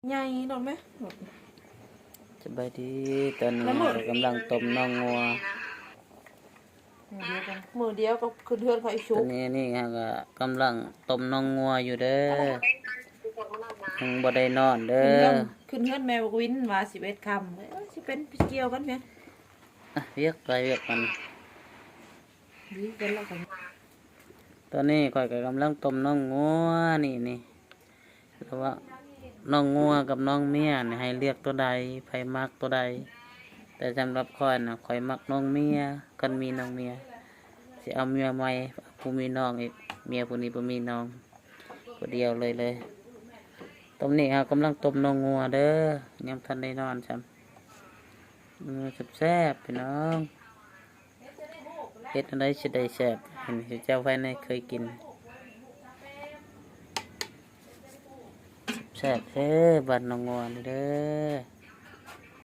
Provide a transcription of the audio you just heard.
ໃຫຍ່ໂລດແມະ. ສະບາຍດີ ຕອນນີ້ເຮົາກຳລັງຕົ້ມໜອງງົວ ມື້ດຽວກັນ ມື້ດຽວກັບຂຶ້ນເຮືອນຂ້ອຍຊຸກ. ຕອນນີ້ ນີ້ເຮົາກໍກຳລັງຕົ້ມໜອງງົວຢູ່ເດີ ຍັງບໍ່ໄດ້ນອນເດີ. ຂຶ້ນເຮືອນ ຂຶ້ນເຮືອນແມ່ບັກວິນວ່າສິບເອັດຄ່ຳ ເອີ ຊິເປັນຊິກ່ຽວກັນແມ່. ອ່ະ ວຽກໄປວຽກມັນ ດີກັນແລ້ວກັນ. ຕອນນີ້ຂ້ອຍກໍກຳລັງຕົ້ມໜອງງົວນີ້ ນີ້ ແລ້ວວ່າໜອງງົວກັບໜອງເມຍນີ້ ໃຫ້ເລືອກຕົວໃດ ໃຜມັກຕົວໃດ? ແຕ່ສຳລັບຂ້ອຍນະ ຂ້ອຍມັກໜອງເມຍ. ຄັນມີໜອງເມຍ ຊິເອົາເມຍໃໝ່ ຜູ້ມີນ້ອງອີກ ເມຍຜູ້ນີ້ບໍ່ມີນ້ອງ ຜູ້ດຽວເລີຍ ເລີຍ. ຕອນນີ້ເຮົາກຳລັງຕົ້ມໜອງງົວເດີ ຍັງບໍ່ທັນໄດ້ນອນຊ້ຳ. ເອີ ແຊບໆ ພີ່ນ້ອງ ເຮັດແນວໃດຊິໄດ້ແຊບ ເຫັນເຈົ້າພາຍໃນເຄີຍກິນ. ແຊບເດີ ບ້ານໜອງງົວນີ້ເດີ.